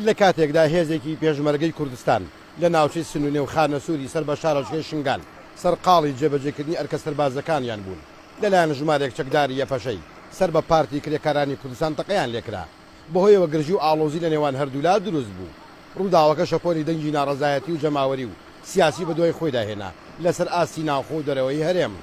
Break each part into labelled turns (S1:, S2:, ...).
S1: لە کاتێکدا هێزێکی پێشمەرگەی کوردستان لە ناوچەی سنونێ و خانەسووری سەر بە شارۆچکەی شنگال سەرقاڵی جێبەجێکردنی ئەرکە سەربازییەکانیان بوون، لەلایەن ژمارەیەک چەکداری یەپەژەی سەر بە پارتی کرێکارانی کوردستان تەقەیان لێکرا، بەهۆیەوە گرژی و ئاڵۆزی لە نێوان هەردوولا دروست بوو. ڕووداوەکە شەپۆلی دەنگی ناڕەزایەتی و جەماوەری و سیاسی بەدوای خۆیدا هێنا لەسەر ئاستی ناوخۆ و دەرەوەی هەرێم.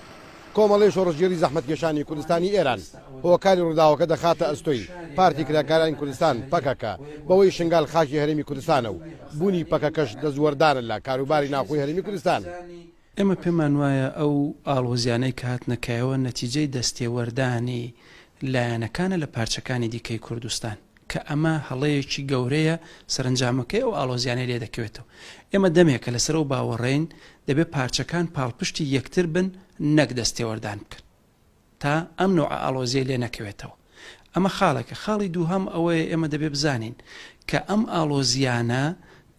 S1: کۆمەڵەی شۆڕشگێڕی زەحمەتکێشانی کوردستانی ئێران هۆکاری ڕووداوەکە دەخاتە ئەستۆی پارتی کرێکارانی کوردستان، پەکەکە، بەوەی شنگال خاکی هەرێمی کوردستانە و بوونی پەکەکەش دەستوەردانە لە کاروباری ناوخۆی هەرێمی کوردستان.
S2: ئێمە پێمان وایە ئەو ئاڵۆزیانەی کە هاتنە کایەوە نەتیجەی دەستێوەردانی لایەنەکانە لە پارچەکانی دیکەی کوردستان کە ئەمە هەڵەیەکی گەورەیە سەرەنجامەکەی ئەو ئاڵۆزیانەی لێ دەکەوێتەوە. ئێمە دەمێکە لەسەر ئەو باوەڕەین دەبێ پارچەکان پاڵپشتی یەکتر بن نەک دەستێوەردان بکەن. تا ئەم نەوعە ئاڵۆزیەی لێ نەکەوێتەوە. ئەمە خاڵێکە. خاڵی دووهەم ئەوەیە ئێمە دەبێ بزانین کە ئەم ئاڵۆزیانە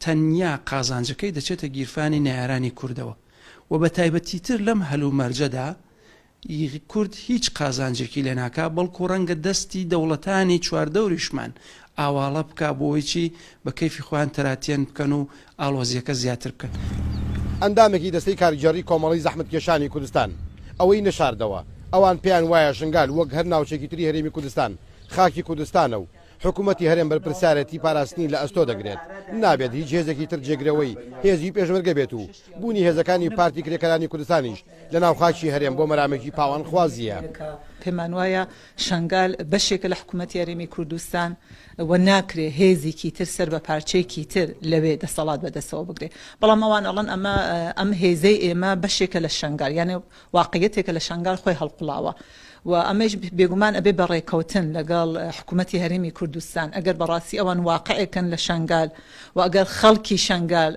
S2: تەنیا قازانجەکەی دەچێتە گیرفانی نەیارانی کوردەوە و بە تایبەتیتر لەم هەلومەرجەدا کورد هیچ قازانجێکی لێ ناکا بەڵکو ڕەنگە دەستی دەوڵەتانی چواردەوریشمان ئاواڵە بکا بۆ ئەوەی چی بە کەیفی خۆیان تەراتێن بکەن و ئاڵۆزییەکە زیاتر بکەن.
S1: ئەندامێکی دەستەی کارگێڕی کۆمەڵەی زەحمەتکێشانی کوردستان ئەوەی نەشاردەوە، ئەوان پێیان وایە شنگال وەک هەر ناوچەیەکی تری هەرێمی کوردستان خاکی کوردستانە و حکومەتی هەرێم بەرپرسیارێتی پاراستنی لە ئەستۆ دەگرێت، نابێت هیچ هێزێکی تر جێگرەوەی هێزی پێشمەرگە بێت و بوونی هێزەکانی پارتی کرێکارانی کوردستانیش لەناو خاکی هەرێم بۆ مەرامێکی پاوانخوازییە.
S3: پێمانوایە شەنگال بەشێکە لە حکوومەتی هەرێمی کوردستان و ناکرێ هێزیکی تر سەر بە پارچەیەکی تر لەوێ دەسەڵات بەدەستەوە بگرێ. بەڵام ئەوان ئەڵێن ئەمە ئەم هێزەی ئێمە بەشێکە لە شەنگال، یانێ واقعیەتێکە لە شەنگال خۆی هەڵقوڵاوە و ئەمەیش بێگومان ئەبێ بە ڕێکەوتن لەگەڵ حکوومەتی هەرێمی کوردستان ئەگەر بەڕاستی ئەوان واقعێکن لە شەنگال و ئەگەر خەڵکی شەنگال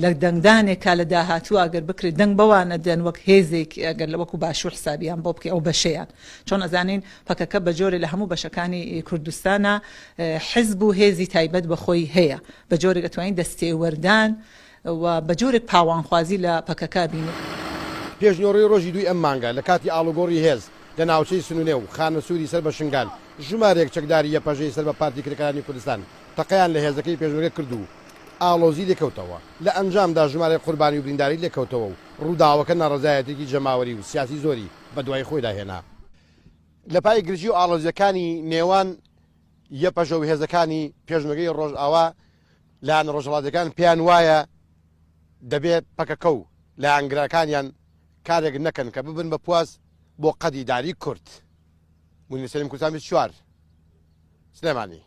S3: لە دەنگدانێکا لە داهاتوو ئەگەر بکرێت دەنگ بەوان ئەدەن وەک هێزێک ئەگەر لە وەکو باشوور حسابیان بۆ بکەی ئەو بەشەیان چۆن ئەزانین پەکەکە بە جۆرێ لە هەموو بەشەکانی کوردستانە حزب و هێزی تایبەت بە خۆی هەیە بە جۆرێک ئەتوانین دەستێوەردان و بە جۆرێک پاوانخوازی لە پەکەکە بینی.
S1: پێشنیوەڕۆی ڕۆژی دووی ئەم مانگە لە کاتی ئاڵوگۆڕی هێز لە ناوچەی سنونێ و خانەسووری سەر بە شنگال ژمارەیەک چەکداری یەپەژەی سەر بە پارتی کرێکارانی کوردستان تەقەیان لە هێزەکەی پێشمەرگە کرد و ئاڵۆزی لێکەوتەوە، لە ئەنجامدا ژمارەیەک قوربانی و برینداری لێکەوتەوە و ڕووداوەکە ناڕەزایەتییەکی جەماوەری و سیاسی زۆری بەدوای خۆیدا هێنا. لە پای گرژی و ئاڵۆزییەکانی نێوان یەپەژە و هێزەکانی پێشمەرگەی ڕۆژئاوا، لایەنە ڕۆژهەڵاتییەکان پێیان وایە دەبێت پەکەکە و لایەنگرەکانیان کارێک نەکەن کە ببن بە پواز بۆ قەدی داری کورد. مونیر سەلیم کوردستان 24، سلێمانی.